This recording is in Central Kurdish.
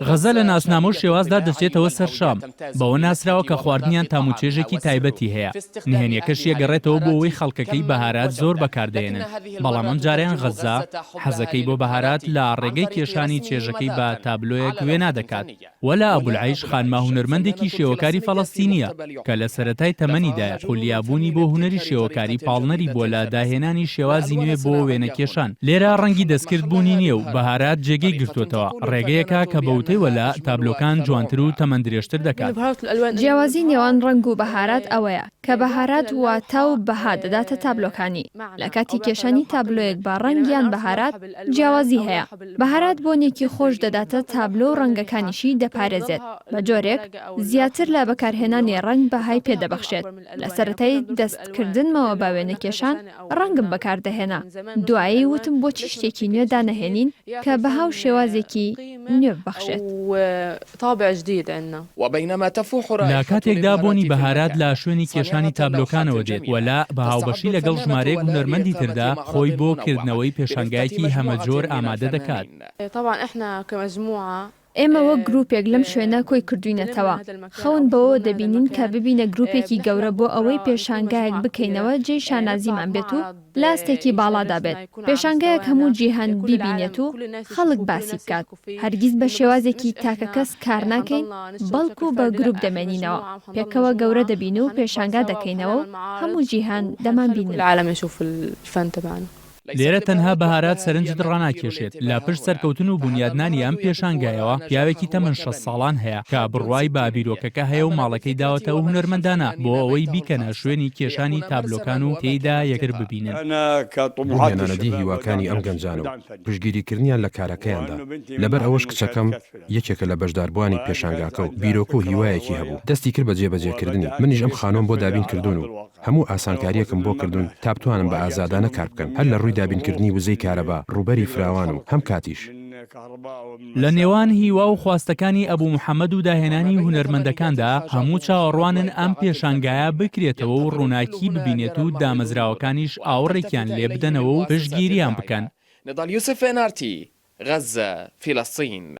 غەزە لە ناسنامە و شێوازدا دەچێتەوە سەر شام، بەوە ناسراوە کە خواردنیان تام و چێژێکی تایبەتی هەیە، نهێنیەکەشی ئەگەڕێتەوە بۆ ئەوەی خەڵکەکەی بەهارات زۆر بەکاردەهێنن، بەڵام ئەمجارەیان غەزە حەزەکەی بۆ بەهارات لە ڕێگەی کێشانی چێژەکەی بە تابلۆیەک وێنا دەکات. وەلا ئەبولعەیش خانمە هونەرمەندێکی شێوەکاری فەڵەستینییە کە لە سەرەتای تەمەنیدایە، خولیابوونی بۆ هونەری شێوەکاری پاڵنەری بووە لە داهێنانی شێوازی نوێ بۆ وێنەکێشان. لێرە ڕەنگی دەستکرد بوونی نییە و بەهارات جێگەی گرتووەتەوە، ڕێگەیەکە کە بە وتەی وەلا، تابلۆکان جوانتر و تەمەندرێژتر دەکات. جیاوازی نێوان ڕەنگ و بەهارات ئەوەیە کە بەهارات واتا و بەها دەداتە تابلۆکانی، لە کاتی کێشانی تابلۆیەک بە ڕەنگ یان بەهارات جیاوازی هەیە، بەهارات بۆنێکی خۆش دەداتە تابلۆ و ڕەنگەکانیشی دەپارێزێت، بە جۆرێک زیاتر لە بەکارهێنانی ڕەنگ بەهای پێ دەبەخشێت، لە سەرەتای دەستکردنمەوە بە وێنەکێشان ڕەنگم بەکاردەهێنا، دوایی وتم بۆچی شتێکی نوێ دانەهێنین کە بەها و شێوازێکی نوێ ببەخشێت. لە کاتێکدا بۆنی بەهارات لە شوێنی کێشانی تابلۆکانەوە دێت، وەلا بە هاوبەشی لەگەڵ ژمارەیەک هونەرمەندی تردا خۆی بۆ کردنەوەی پێشانگایەکی هەمەجۆر ئامادە دەکات. ئێمە وەک گروپێک لەم شوێنە کۆی کردووینەتەوە، خەون بەوەوە دەبینین کە ببینە گروپێکی گەورە بۆ ئەوەی پێشانگایەک بکەینەوە جێی شانازیمان بێت و لە ئاستێکی باڵادا بێت، پێشانگایەک هەموو جیهان بیبینێت و خەڵک باسی بکات، هەرگیز بە شێوازێکی تاکەکەس کار ناکەین، بەڵکو بە گروپ دەمێنینەوە، پێکەوە گەورە دەبین و پێشانگا دەکەینەوە و هەموو جیهان دەمانبینن. لێرە تەنها بەهارات سەرنجت ڕاناکێشێت، لە پشت سەرکەوتن و بونیادنانی ئەم پێشانگایەوە پیاوێکی تەمەن 60 ساڵان هەیە کە بڕوای بە بیرۆکەکە هەیە و ماڵەکەی داوەتە ئەو هونەرمەندانە بۆ ئەوەی بیکەنە شوێنی کێشانی تابلۆکان و تێیدا یەکتر ببینن. بۆ هێنانەدی هیواکانی ئەم گەنجانە و پشتگیریکردنیان لە کارەکەیاندا، لەبەر ئەوەش کچەکەم یەکێکە لە بەشداربووانی پێشانگاکە و بیرۆکە و هیوایەکی هەبوو دەستی کرد بە جێبەجێکردنی، منیش ئەم خانووەم بۆ دابین کردوون و هەموو ئاسانکارییەکم بۆ کردوون تا بتوانن بە ئازادانە کار بکەن، هەر لە ڕووی دابینکردنی وزەی کارەبا، ڕووبەری فراوان و هەم کاتیش. لە نێوان هیوا و خواستەکانی ئەبو محەمەد و داهێنانی هونەرمەندەکاندا، هەموو چاوەڕوانن ئەم پێشانگایە بکرێتەوە و ڕووناکی ببینێت و دامەزراوەکانیش ئاوڕێکیان لێ بدەنەوە و پشتگیریان بکەن. نضال یوسف، ئێن ئاڕ تی، غەززە، فیلەستین.